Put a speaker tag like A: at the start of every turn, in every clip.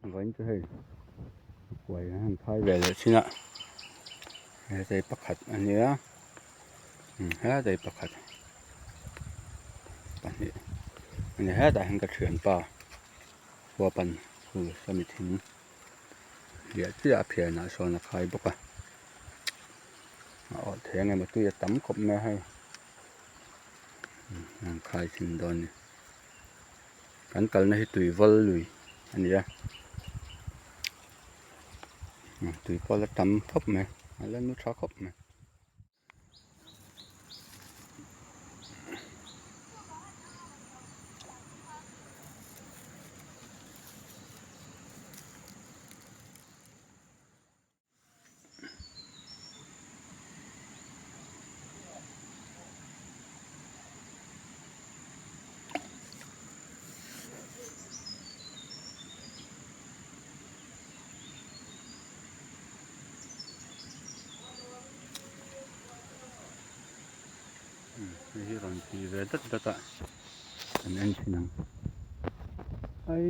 A: Vawiin chu hei kuai an han khai ve leh thin a he pakhat a nia helai pakhat pahnih a ni hetah hian ka thianpa khuapan khu sawmi thing liah chiah a phianah sawn a khai bawk a a awh thei ang em a tui a tam khawp mai a hei an khai thin dawn a ni. Kan kalna hi tui vawl lui a ni a tui pawh a la tam khawp mai a la nu tha khawp mai. Hei hi rawn ti ve dat dat a kan en thin ang ai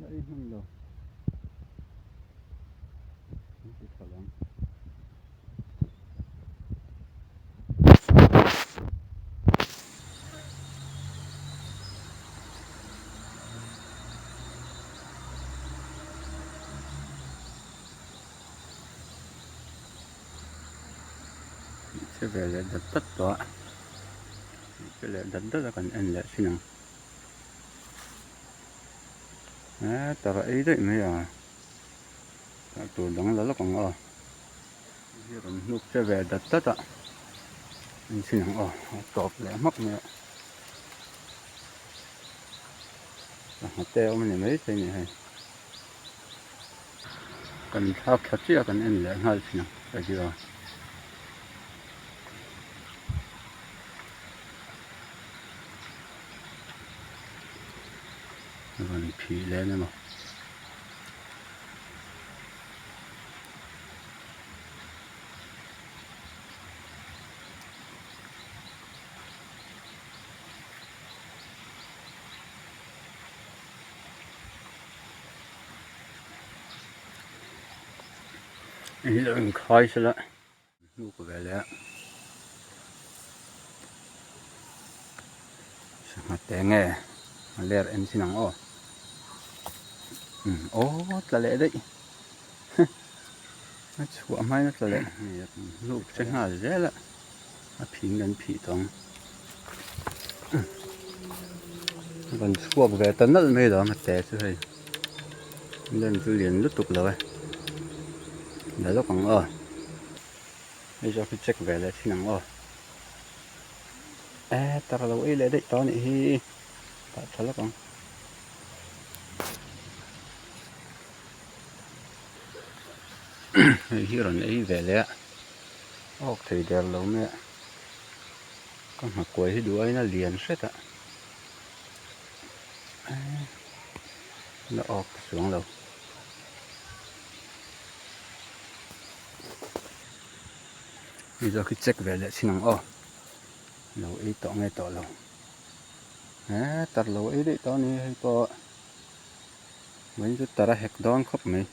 A: la ei hman lo. Che ve leh dat dat tawh a che leh dat dat a kan en leh thin ang hetah ei daih mai a. Tah tur dang la lawk ang aw hi rawn hnuk che ve dat dat a en chhin ang aw a tawp leh hmak mai a sangha te a awm a ni maithei a ni hei kan thlak thla chiah a kan en leh nghal thin ang video rawn phih leh emaw. Hei hi an khai sela hnuk ve leh a sangha te nge a ler en chin ang aw. Aw tla leh daih a chhuah hmain a tla leh hnuk che nghal zel a a phing kan phih tawh ang a rawn chhuak ve ta nalh mai lo ang a te chu hei lem chu lian lutuk lo e la lawk ang aw hei zawk hi check ve leh thin ang aw e tar lo ei leh daih tawh a nih hi. Tah tha lawk ang. Hei hi rawn ei ve leh a awk thei der lo mai a ka nghakuai hi duh aiin a lian hret a la awk ta chuang lo. Hei zawk hi check ve leh chhin ang aw lo ei tawh nge tawh lo. He tar lo ei daih tawh a ni hei pawh vawiin chu tar a hek dawn khawp mai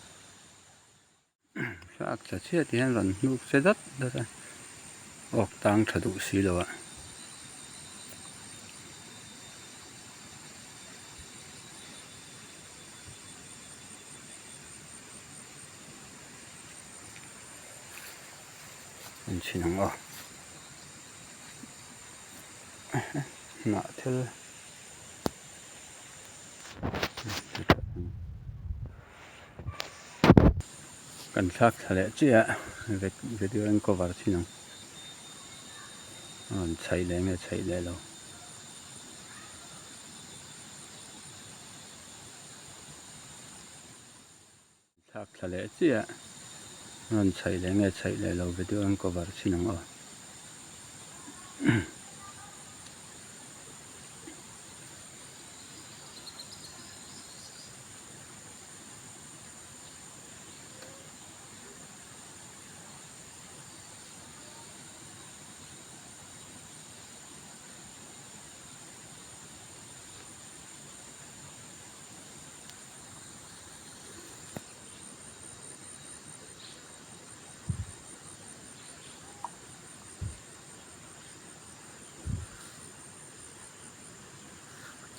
A: thlalak tha chhiat hian rawn hnuk che dat dat a awk tang tha duh si lo a. Enchhin ang aw. Hnah thil kan thlak thla leh chiah a video an cover thin ang a rawn chhaih leh nge chhaih leh lo. Thlak thla leh chiah a rawn chhaih leh nge chhaih leh lo video an cover thin ang aw.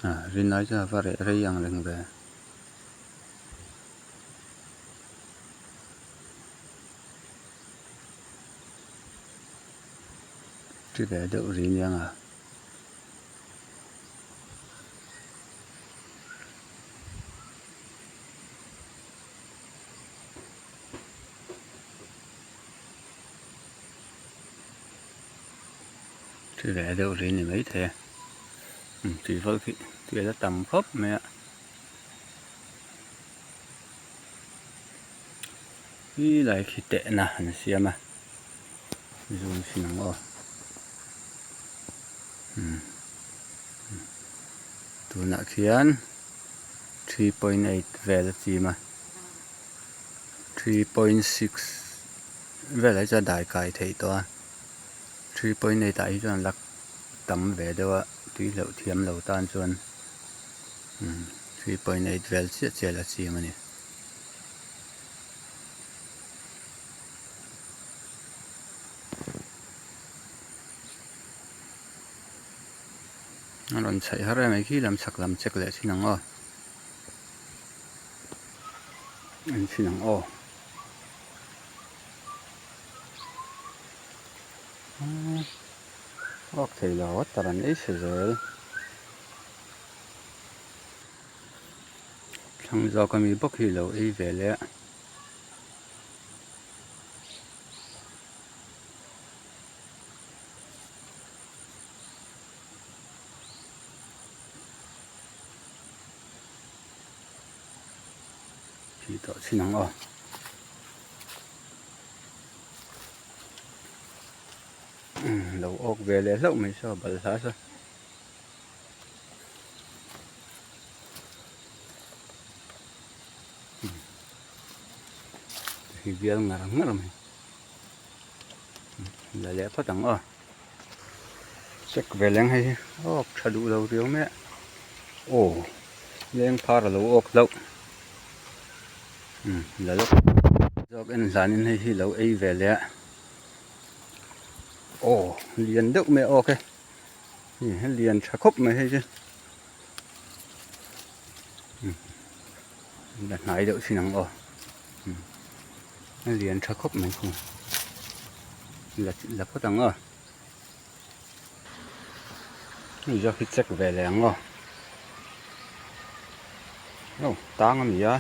A: Rinai chuan a va reh rei ang reng ve. Thi ve deuh ri nia nga. Thi ve deuh ri ni maithei a tui vawlh khi tui a la tam khawp mai a khi lai khi tehna an siam a zoom chhin ang aw tunah khian 3.8 vel a chim a 3.6 velah hi chuan dai kai theih tawh a 3.8 ah hi chuan lak tam ve deuh a tui hleuh thiam lo tan chuan 3.8 vel chiah chiah la chim a ni. A rawn chhaih har em mai khi lam chhak lam check leh thin ang aw en thin ang aw awk thei lo a tar an ei chhe zel thlang zawk ami bawk hi lo ei ve leh a. Thih tawh chin ang aw. Lo awk ve leh hlauh mai saw balhla saw. Hi bial ngar ngar mai. La leh phawt ang aw. Check ve leng hei hi awk tha duh lo riau mai a. Aw leng phar a lo awk hlauh. Umm la lawk zawk en hlanin hei hi lo ei ve leh a. Aw lian deuh mai a awk e. Hei lian tha khawp mai hei chu. La hnai deuh thin ang aw a lian tha khawp mai khu la la phawt ang aw hei zawk hi check ve leh ang aw aw tang a ni a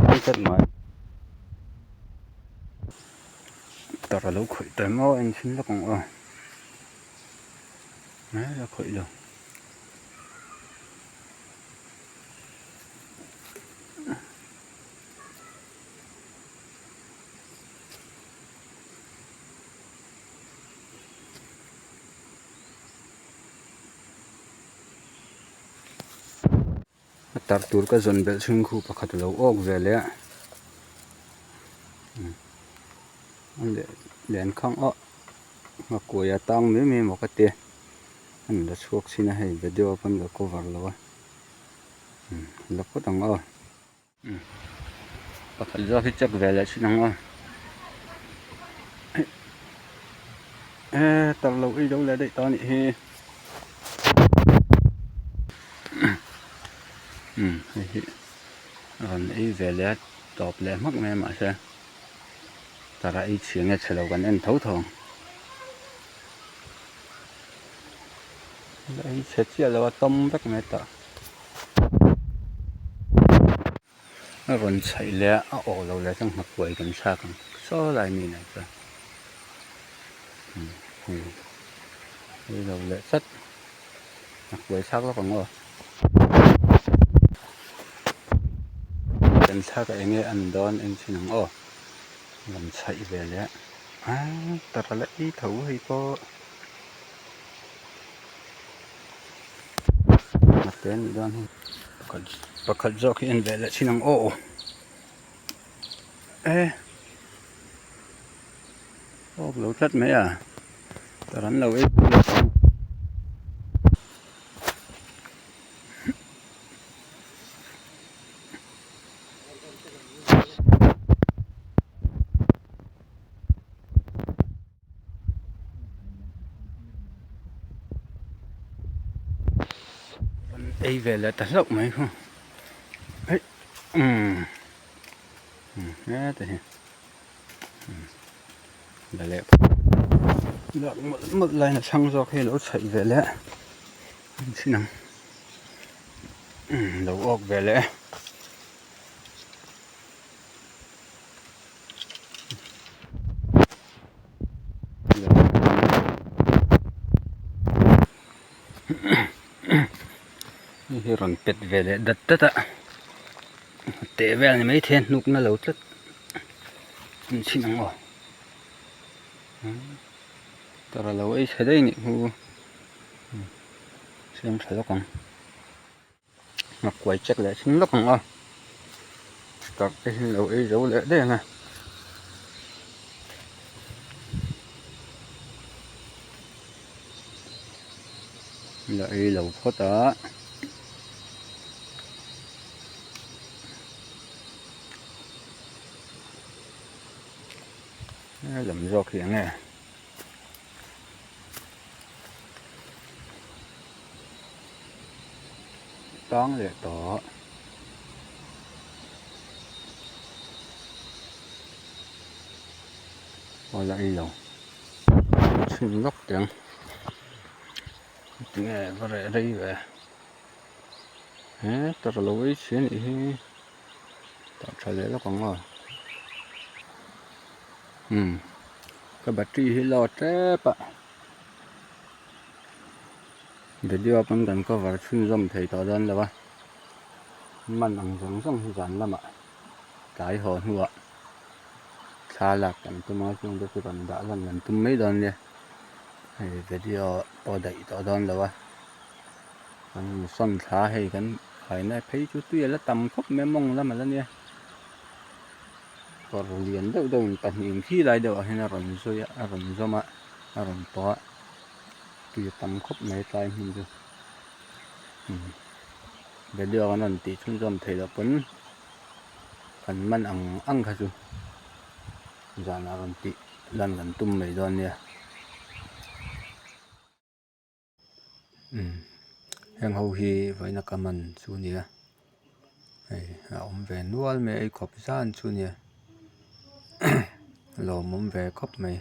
A: tang chat mai tar a lo khawih ta em aw en chhin lawk ang aw la khawih lo. A tar tur ka zawn belh chhung khu pakhat a lo awk ve leh a len khang awh nghakuai a tang mai mai maw ka ti a an la chhuak chin a hei video pawn ka cover lo a la phawt ang aw pakhat zawk hi check ve leh thin ang aw e tar lo ei lo leh daih ta anih hi hei hi a rawn ei ve leh a tawp leh hmak mai a mahse tar a ei chhia nge chhe lo kan en tho tho ang. La ei chhe chiah lo a tawm vek mai tah. A rawn chhaih leh a a awh lo leh chuan nghakuai kan thlak ang saw lai mi nen chuan hei ei lo leh tlat nghakuai thlak lawk ang aw kan thlak a enge an dawn en chhin ang aw rawn chhaih ve leh a tara la ei tho hei pawh. Te a nih dawn hi pakhat pakhat zawk hi en ve leh thin ang aw e awk lo tlat mai a tar an lo ei leh tawh ang. Ei ve leh ta hlauh mai khaw hei umm heta hi la leh lak mawlh mawlh laiin a chhang zawk hi a lo chhaih ve leh a ni thin ang umm lo awk ve leh e. Hei hi rawn pet ve leh dat dat a teh vel ni maithei a hnuk na lo tlat an chhin ang aw tara lo ei chhe daih nih hu siam tha lawk ang. A kuai check leh thin lawk ang a tak te hi lo ei zo leh daih ang a. La ei lo phawt a. He lam zawk hi eng nge. Tang leh tawh. Aw la ei lo. Chhun lawk teh ang. Tinge va reh rei ve. He tar lo ei chhe anih hi. Tah tha leh lawk ang aw. Umm ka battery hi load tep a. Video pawn kan cover chhunzawm thei tawh dawn lo a, man ang zawng zawng hi zan lamah tlai haw hnuah thla lak kan tum a chung te chu kan dah lan kan tum mai dawn nia hei video pawh daih tawh dawn lo a kan insawn thla hei kan khaina phei chu tui a la tam khawp mai a mawng lam a la nia kawr lian deuh deuh in pahnih khi lai deuh ah hian a rawn zui a a rawn zawm a a rawn pawh a. Tui a tam khawp mai tlai hmun chu umm video an rawn tih chhunzawm theih loh pawn kan man ang ang kha chu zanah rawn tih lan kan tum mai dawn nia umm heng ho hi vawiin a ka man chu a nia hei a awm ve nual mai a ei khawp zan chu a nia lawmawm ve khawp mai.